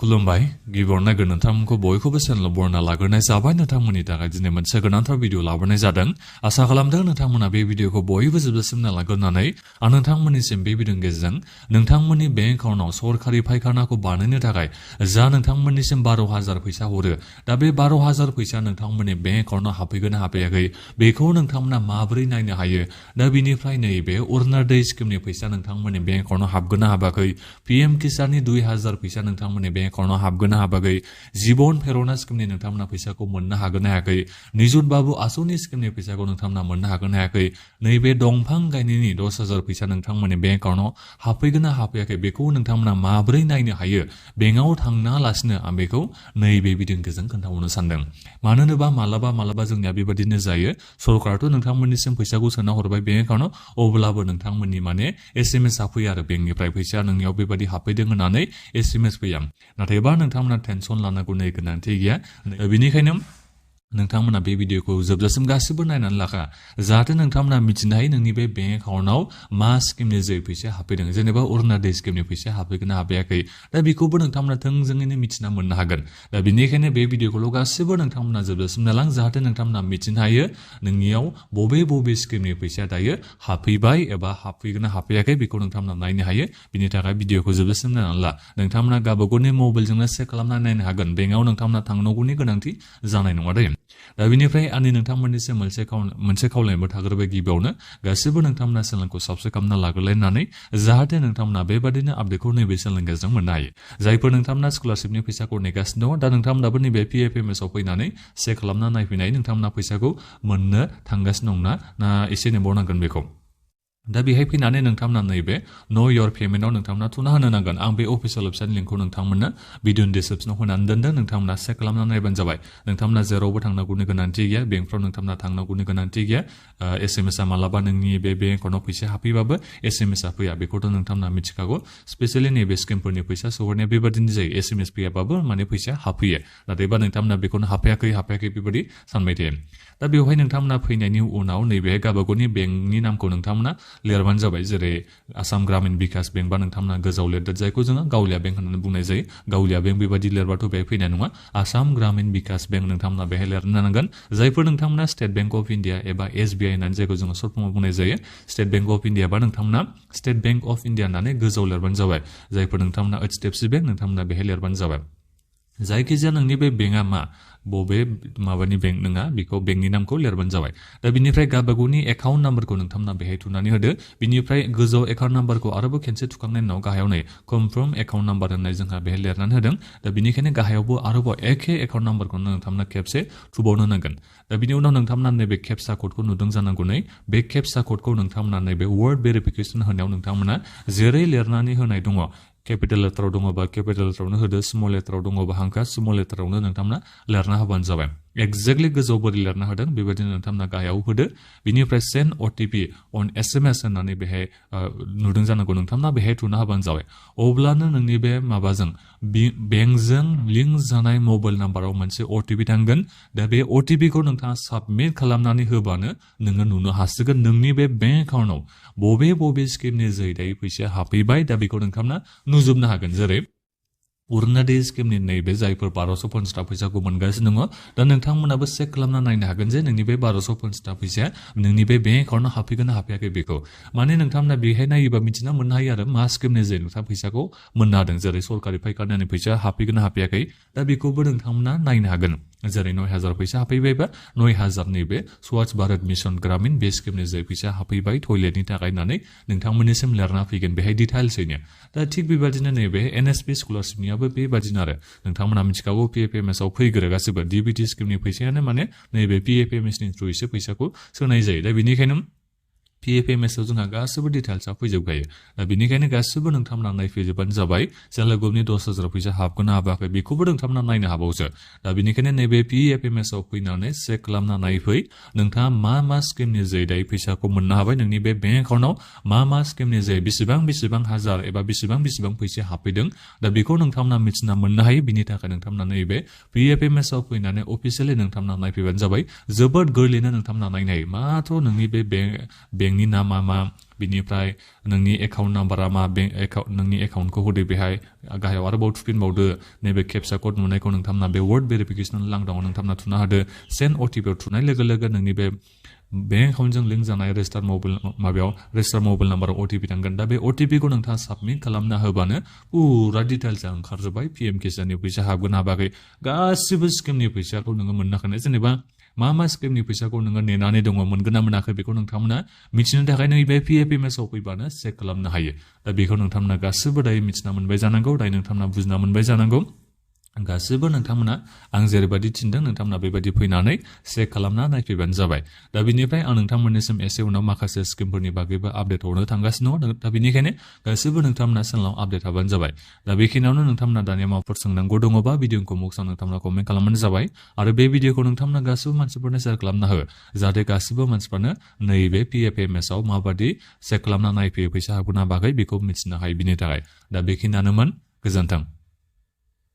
खुलुमबाय गिबियावनो नायगोन नोंथांमोनखौ बयखौबो चेनेलाव बरायना लाग्रोनाय जाबाय नोंथांमोननि थाखाय दिनै मोनसे गोनांथार भिडिअ लाबोनाय जादों आसा खालामदों नोंथांमोना बे भिडिअखौ बयबो जोबजासिम नायलांगोननानै आं नोंथांमोननिसिम बे भिडिअनि गेजेरजों नोंथांमोननि बेंक एकाउन्टआव सरकारि फायखानाखौ बानायनो थाखाय जा नोंथांमोननिसिम 12,000 फैसा हरो दा बे 12,000 फैसा नोंथांमोननि बेंक एकाउन्टआव हाबफैगोन ना हाबफैयाखै बेखौ नोंथांमोना माबोरै नायनो हायो दा बिनिफ्राय नैबे अरुणोदय स्किमनि फैसा नोंथांमोननि बेंक एकाउन्टआव हाबगोन ना हाबाखै पीएम किसाननि 2,000 फैसा नोंथांमोननि बेंक एकाउन्टआव हाबगोन ना हाबाखै जीवन फेरना स्किमनि नोंथांमोना फैसाखौ मोननो हागोन ना हायाखै निजुत बाबु आसनि स्किमनि फैसाखौ नोंथांमोना मोननो हागोन ना हायाखै नैबे दंफां गायनायनि 10,000 फैसा नोंथांमोननि बेंक एकाउन्टआव हाबफैगोन ना हाबफैयाखै बेखौ नोंथांमोना माबोरै नायनो हायो बेंकआव थांनालासिनो आं बेखौ नैबे भिडिअनि गेजेरजों खोन्थाहरनो सानदों मानो होनोबा मालाबा जोंनिया बेबायदिनो जायो सरकाराथ' नोंथांमोननिसिम फैसाखौ सोना हरबाय बेंक एकाउन्टआव अब्लाबो नोंथांमोननि माने एसएमएस आ फैया आरो बेंकनिफ्राय फैसा नोंनियाव बेबायदि हाबफैदों होननानै एसएमएस फैया नाथायबा नोंथांमोना टेनसन लानांगौनि गोनांथि गैया बेनिखायनो नोंथांमोना बे भिडिअखौ जोबजासिम गासिबो नायनानै लाखा जाहाथे नोंथांमोना मिथिनो हायो नोंनि बे बेंक एकाउन्टआव मा स्किमनि जे फैसा हाबफैदों जेनेबा अरुणोदय स्किमनि फैसा हाबफैगोन ना हाबफैयाखै दा बेखौबो नोंथांमोना थोंजोङैनो मिथिना मोननो हागोन दा बेनिखायनो बे भिडिअखौल' गासिबो नोंथांमोना जोबजासिम नायलां जाहाथे नोंथांमोना मिथिनो हायो नोंनियाव बबे स्किमनि फैसाया दायो हाबफैबाय एबा हाबफैगोन ना हाबफैयाखै बेखौ नोंथांमोना नायनो हायो बिनि थाखाय भिडिअखौ जोबजासिम नायनानै ला नोंथांमोना गावबागावनि मबाइलजोंनो चेक खालामना नायनो हागोन बेंकआव नोंथांमोना थांनांगौनि गोनांथि जानाय नङा दे दा बेनिफ्राय आंनि नोंथांमोननिसिम मोनसे खावलायनायबो थाग्रोबाय गिबियावनो गासिबो नोंथांमोना चेनेलखौ साबस्क्राइब खालामना लाग्रोलायनानै जाहाथे नोंथांमोना बेबादिनो आपडेटखौ नैबे चेनेलनि गेजेरजों मोननो हायो जायफोर नोंथांमोना स्कलारशिपनि फैसाखौ नेगासिनो दङ दा नोंथांमोनाबो नैबे PFMS आव फैनानै चेक खालामना नायफैनाय नोंथांमोना फैसाखौ मोननो थांगासिनो दंना ना एसे नेबावनांगोन बेखौ दा बेहाय फैनानै नोंथांमोना नैबे नो योर पेमेन्टआव नोंथांमोना थुना होनो नांगोन आं बे अफिसियेल वेबसाइटनि लिंकखौ नोंथांमोननो भिडिअनि डिसक्रिपसनाव होनानै दोनदों नोंथांमोना चेक खालामना नायबानो जाबाय नोंथांमोना जेरावबो थांनांगौनि गोनांथि गैया बेंकफ्राव नोंथांमोना थांनांगौनि गोनांथि गैया एसएमएस आ मालाबा नोंनि बे बेंक एकाउन्टआव फैसा हाबफैबाबो एसएमएस आ फैया बेखौथ' नोंथांमोना मिथिखागौ स्पेसियेलि नैबे स्किमफोरनि फैसा सहरनाया बेबादिनो जायो एसएमएस फैयाबाबो माने फैसा हाबफैयो नाथायबा नोंथांमोना बेखौनो हाबफैयाखै बेबायदि सानबाय थायो दा बेवहाय नोंथांमोना फैनायनि उनाव नैबे गावबागावनि बेंकनि नामखौ नोंथांमोना लिरबानो जाबाय जेरै आसाम ग्रामीण बिकास बेंक बा नोंथांमोना गोजाव लिरदो जायखौ जोङो गावलिया बेंक होननानै बुंनाय जायो गावलिया बेंक बेबायदि लिरबाथ' बेहाय फैनाय नङा आसाम ग्रामीण बिकास बेंक नोंथांमोना बेहाय लिरनो नांगोन जायफोर नोंथांमोना स्टेट बेंक अफ इन्डिया एबा SBI होननानै जायखौ जोङो सर्ट फर्मआव बुंनाय जायो स्टेट बेंक अफ इन्डिया बा नोंथांमोना स्टेट बेंक अफ इन्डिया होननानै गोजाव लिरबानो जाबाय जायफोर नोंथांमोना HDFC बेंक नोंथांमोना बेहाय लिरबानो जाबाय जायखिजाया नोंनि बे बेंकआ मा बबे माबानि बेंक नङा बेखौ बेंकनि नामखौ लिरबानो जाबाय दा बिनिफ्राय गावबागावनि एकाउन्ट नाम्बारखौ नोंथांमोना बेहाय थुनानै होदो बिनिफ्राय गोजौ एकाउन्ट नाम्बारखौ आरोबाव खेनसे थुखांनायनि उनाव गाहायाव नै कनफार्म एकाउन्ट नाम्बार होननाय जोंहा बेहाय लिरनानै होदों दा बिनिखायनो गाहायावबो आरोबाव एखे एकाउन्ट नाम्बारखौ नोंथांमोना खेबसे थुबावनो नांगोन दा बिनि उनाव नोंथांमोना नैबे केपसा क'डखौ नुदों जानांगौ नै बे केपसा क'डखौ नोंथांमोना नैबे वर्ड भेरिफिकेसन होनायाव नोंथांमोना जेरै लिरनानै होनाय दङ केपिटेल लेटाराव दङबा केपिटेल लेटारावनो होदो स्मल लेटाराव दङबा हांखोआ स्मल लेटारावनो नोंथांमोना लिरना होबानो जाबाय एक्जेक्टलि गोजौ बोरै लिरना होदों बेबायदिनो नोंथांमोना गाहायाव होदो बिनिफ्राय सेन्ड OTP अन SMS होननानै बेहाय नुदों जानांगौ नोंथांमोना बेहाय थुना होबानो जाबाय अब्लानो नोंनि बे माबाजों बेंकजों लिंक जानाय मबाइल नाम्बाराव मोनसे OTP थांगोन दा बे OTP खौ नोंथाङा साबमिट खालामनानै होबानो नोङो नुनो हासिगोन नोंनि बे बेंक एकाउन्टआव बबे स्किमनि जोहै फैसाया हाबफैबाय दा बेखौ नोंथांमोना नुजोबनो हागोन जेरै अरुणोदय स्किमनि नैबे जायफोर 1250 फैसाखौ मोनगासिनो दङ दा नोंथांमोनाबो चेक खालामना नायनो हागोन जे नोंनि बे 1250 फैसाया नोंनि बे बेंक एकाउन्टआव हाबफैगोन ना हाबफैयाखै बेखौ माने नोंथांमोना बेहाय नायोबा मिथिना मोननो हायो आरो मा स्किमनि जे नोंथाङा फैसाखौ मोननो हादों जेरै सरकारि फायखानानि फैसा हाबफैगोन ना हाबफैयाखै दा बेखौबो नोंथांमोना नायनो हागोन जेरै 9,000 फैसा हाबफैबायबा 9,000 नैबे स्वच्छ भारत मिशन ग्रामीण बे स्किमनि जे फैसा हाबफैबाय टयलेटनि थाखाय होननानै नोंथांमोननिसिम लिरना फैगोन बेहाय डिटेल्सैनो दा थिग बेबादिनो नैबे NSP स्कलारशिपनियाबो बेबादिनो आरो नोंथांमोना मिथिखागौ PFMS आव फैग्रो गासिबो DBT स्किमनि फैसायानो माने नैबे PFMS नि थ्रुयैसो फैसाखौ सोनाय जायो दा बेनिखायनो PFMS आव जोंहा गासिबो डिटेल्सआ फैजोबखायो दा बेनिखायनो गासिबो नोंथांमोना नायफैजोबानो जाबाय सेल्फ हेल्प ग्रुपनि 10,000 फैसा हाबगोन ना हाबाखै बेखौबो नोंथांमोना नायनो हाबावसो दा बेनिखायनो नैबे PFMS आव फैनानै चेक खालामना नायफै नोंथाङा मा स्किमनि जोहै फैसाखौ मोननो हाबाय नोंनि बे बेंक एकाउन्टआव मा स्किमनि जोहै बेसेबां हाजार एबा बेसेबां फैसा हाबफैदों दा बेखौ नोंथांमोना मिथिना मोननो हायो बिनि थाखाय नोंथांमोना नैबे PFMS आव फैनानै अफिसियेलि नोंथांमोना नायफैबानो जाबाय जोबोद गोरलैनो नोंथांमोना नायनो हायो माथ्र' नोंनि बे बेंक बेंकनि नामा मा बिनिफ्राय नोंनि एकाउन्ट नाम्बारा मा नोंनि एकाउन्टखौ होदो बेहाय गाहायाव आरोबाव थुफिनबावदो नैबे केपचा कड नुनायखौ नोंथांमोना बे वर्ड भेरिफिकेसन लांदाङाव नोंथांमोना थुना होदो सेन्ड अटिपि थुनाय लोगो लोगो नोंनि बे बेंक एकाउन्टजों लिंक जानाय रेजिस्टार मबाइल नाम्बाराव अटिपि थांगोन दा बे अटिपिखौ नोंथाङा साबमिट खालामना होबानो पुरा डिटेल्सआ ओंखारजोबबाय पिएम किसाननि फैसा हाबगोन हाबाखै गासिबो स्किमनि फैसाखौ नोङो मोननो हागोन जेनेबा मा स्किमनि फैसाखौ नोङो नेनानै दङ मोनगोन ना मोनाखै बेखौ नोंथांमोना मिथिनो थाखाय नैबे पिएफएमएसआव फैबानो चेक खालामनो हायो दा बेखौ नोंथांमोना गासिबो दायो मिथिना मोनबाय जानांगौ दायो नोंथांमोना बुजिना मोनबाय जानांगौ गासिबो नोंथांमोना आं जेरैबायदि थिनदों नोंथांमोना बेबायदि फैनानै चेक खालामना नायफैबानो जाबाय दा बिनिफ्राय आं नोंथांमोननिसिम एसे उनाव माखासे स्किमफोरनि बागैबो आपडेट हरनो थांगासिनो दङ दा बेनिखायनो गासिबो नोंथांमोना चेनेलाव आपडेट हाबानो जाबाय दा बेखिनियावनो नोंथांमोना दानिया माबाफोर सोंनांगौ दङबा भिडिअखौ मुक्सआव नोंथांमोना कमेन्ट खालामबानो जाबाय आरो बे भिडिअखौ नोंथांमोना गासिबो मानसिफोरनो शेयार खालामना हो जाहाथे गासिबो मानसिफोरानो नैबे पिएफएमएसआव माबादि चेक खालामना नायफैयो फैसा हाबगोन ना बागै बेखौ मिथिनो हायो बिनि थाखाय दा बेखिनियानोमोन गोजोन्थों